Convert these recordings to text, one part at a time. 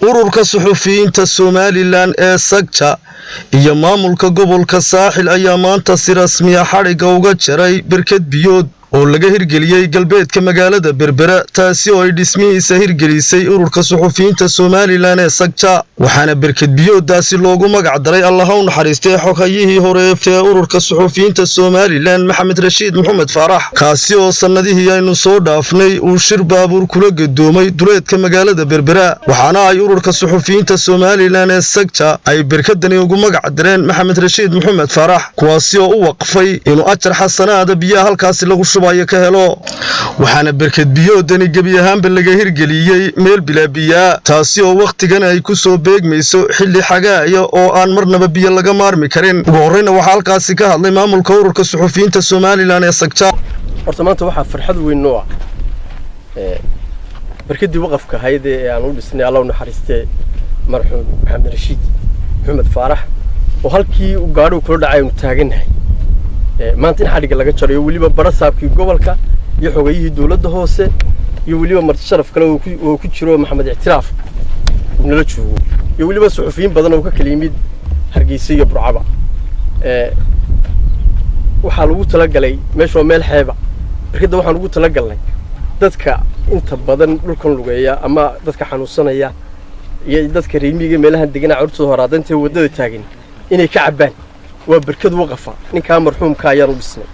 Ururka suxufiyiinta Somaliland ee SAGJA iyo maamulka gobolka Saaxil ayaa maanta si rasmiya xadhigga uga jaray berkad biyood oo laga hirgeliyey galbeedka magaalada Berbera, taasi oo ay dhismihiisa hirgelisay ururka suxufiyiinta Somaliland ee SAGJA. Waxaana berkad biyooddaasi loogu magac daray, Allaha u naxariistay, xoghayihii hore ee ururka suxufiyiinta Somaliland, Maxamed Rashiid Maxamed Faarax, kaasi oo sannadihii aynu soo dhaafnay uu shir baabuur kula gadoomay duleedka magaalada Berbera. Waxaana ay ururka suxufiyiinta Somaliland ee SAGJA ay berkadani ugu magac dareen Maxamed Rashiid Maxamed Faarax, kuwaasi oo u waqfay inuu ajar xasanaada biyaha halkaasi lagu shubayo ka helo. Waxaana berkad biyoodani gebi ahaanba laga hirgeliyey meel bilaabiyaa, taasi oo wakhtigan ay ku soo beegmayso xilli xagaaya oo aan marnaba biyo laga maarmi karin. Ugu horreyna waxaa halkaasi ka hadlay maamulka ururka suxufiyiinta Somaliland ee SAGJA. Horta maanta waxaa farxad weyn noo ah barkadii waqafka ahayd ee aan u dhisnay, Alla u naxariistee, marxuum Maxamed Rashiid Maxamed Faarax, oo halkii uu gaadhigu kula dhacay aynu taagannahay maanta in xadhigga laga jarayo, weliba barasaabkii gobolka iyo xogayihii dowladda hoose iyo weliba marti sharaf kale oo ku jiro Maxamed Ictiraaf uu nala joogo, iyo weliba suxufiyiin badan oo ka kala yimid Hargeysa iyo Burcaba. Waxaa lagu talagalay meesha waa meel xeeba. Barkadda waxaan ugu talagalnay dadka inta badan dhulkan lugeeya ama dadka xanuunsanaya iyo dadka reemiga meelahan deganaa, carruurtooda horaadantee waddada taagan, inay ka cabbaan. Waa barkad waqafa, ninkaa marxuumka ayaan u dhisnay.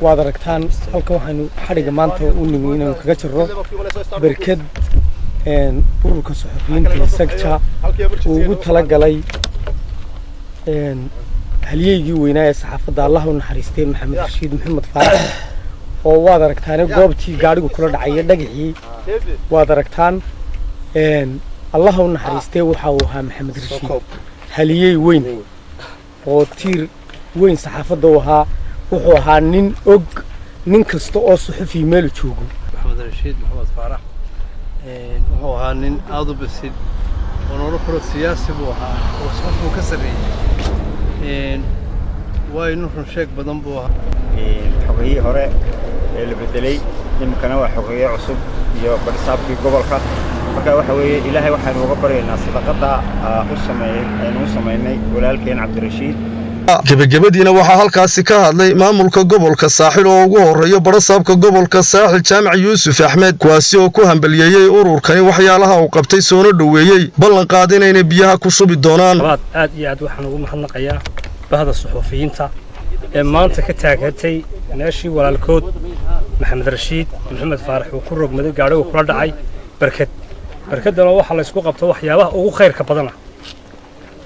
Waad aragtaan, halkan waxaynu xadhigga maanta u nimi inaynu kaga jirro berkad ururka suxufiyiinta ee SAGJA uu ugu talagalay halyeygii weynaa ee saxaafadda, Allah u naxariistay, Maxamed Rashiid Maxamed Faarax, oo waad aragtaane goobtii gaadhigu kula dhacaya dhagaxii waad aragtaan. Allah u naxariistee, waxa uu ahaa Maxamed Rashiid haliyey weyn oo tiir weyn saxaafadda u ahaa. Wuxuu ahaa nin og nin kasta oo suxufi meelu joogo. Maxamed Rashiid Maxamed Faarax wuxuu ahaa nin aada u bisil oo nolol karo. Siyaasi buu ahaa oo suxufuu ka sarreeyey, waayo nin run sheeg badan buu ahaa. Xogayihii hore ee la bedelay iminkana waa xogeeye cusub iyo barasaabkii gobolka. Marka waxa weeye, Ilaahay waxaynu uga baryaynaa sadaqada u sameeyey aynu u samaynay walaalkeen Cabdirashiid. Gebagabadiina waxaa halkaasi ka hadlay maamulka gobolka Saaxil, oo ugu horeeyo barasaabka gobolka Saaxil, Jaamac Yuusuf Axmed, kuwaasi oo ku hambaliyeeyey ururkani waxyaalaha uu qabtay, soona dhoweeyey, ballan qaad inayna biyaha ku shubi doonaan. Aad iyo aad waxaan ugu mahadnaqayaa bahda suxuufiyiinta ee maanta ka taagatay meeshii walaalkood Maxamed Rashiid Maxamed Faarax uu ku rogmaday gaadhigu kula dhacay barkad. Barkaddana waxaa laysku qabto waxyaabaha ugu khayrka badana.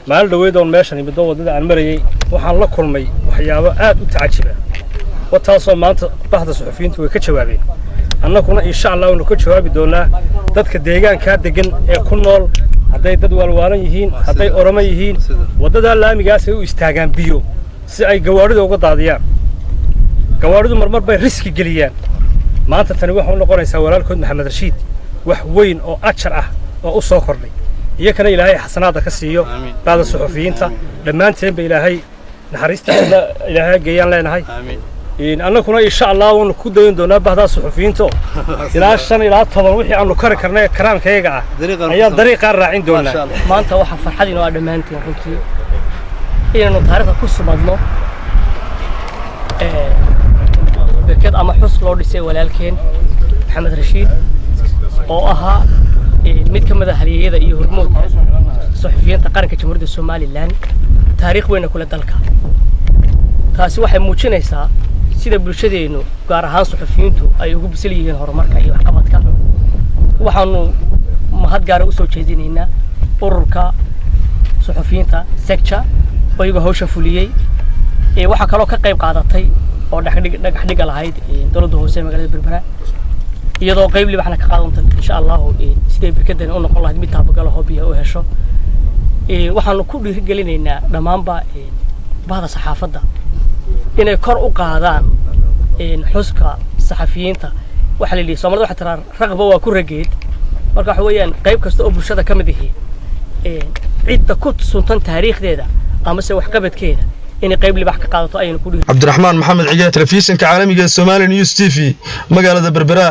Maalin dhoweyd oon meeshan imidoo waddada aan marayey, waxaan la kulmay waxyaabo aad u tacajiba wataasoo maanta bahda suxufiyiintu way ka jawaabeen. Annaguna insha Allah waynu ka jawaabi doonaa. Dadka deegaankaa degan ee ku nool, hadday dad waalwaalan yihiin, hadday oromo yihiin, waddadaa laamigaasay u istaagaan biyo si ay gawaadhida uga daadiyaan. Gawaadhidu marmar bay risk geliyaan. Maanta tani waxay u noqonaysaa walaalkood Maxamed Rashiid wax weyn oo ajar ah oo u soo kordhay. Iyakana Ilaahay xasanaada ka siiyo. Bahda suxufiyiinta dhammaanteenba Ilaahay naxariista Ilaahay geeyaan leenahay. Annaguna insha Allah waanu ku dayan doonaa bahdaa suxufiyiinta. Ilaa 5 ilaa 10 wixii aanu kari karnay karaankayaga ah ayaan dariiqaa raacin doonaa. Maanta waxaa farxad inoo ah dhammaanteen runtii inaynu taariikhda ku sumadno berkad ama xus loo dhisay walaalkeen Maxamed Rashiid, oo ahaa mid ka mid a halyeeyada iyo hormoodka suxufiyiinta qaranka Jamhuuriyadda Somaliland, taariikh weyna kule dalka. Taasi waxay muujinaysaa sida bulshadeennu, gaar ahaan suxufiyiintu, ay ugu bisil yihiin horumarka iyo waxqabadka. Waxaanu mahad gaara usoo jeedinaynaa ururka suxufiyiinta SEGJA oo iyagoo hawsha fuliyey. Waxaa kaloo ka qayb qaadatay oo dhagax dhiga lahayd dowladda hoose ee magaalada Berbera, iyadoo qayb libaxna ka qaadan doonta insha Allahu siday berkadani u noqon lahayd mid taabagalo oo biyaha u hesho. Waxaanu ku dhiirigelinaynaa dhammaanba bahda saxaafadda inay kor u qaadaan xuska saxafiyiinta. Waxaa la yidhi, Soomaalida waxay tiraa, "Raqba waa ku rageed." Marka waxa weeyaan, qayb kasta oo bulshada ka mid ihi cidda ku suntan taariikhdeeda amase waxqabadkeeda inay qayb libax ka qaadato ayaynu ku dhiiri Cabdiraxmaan Maxamed Cigaal, telefishinka caalamiga ee Somali News TV, magaalada Berbera.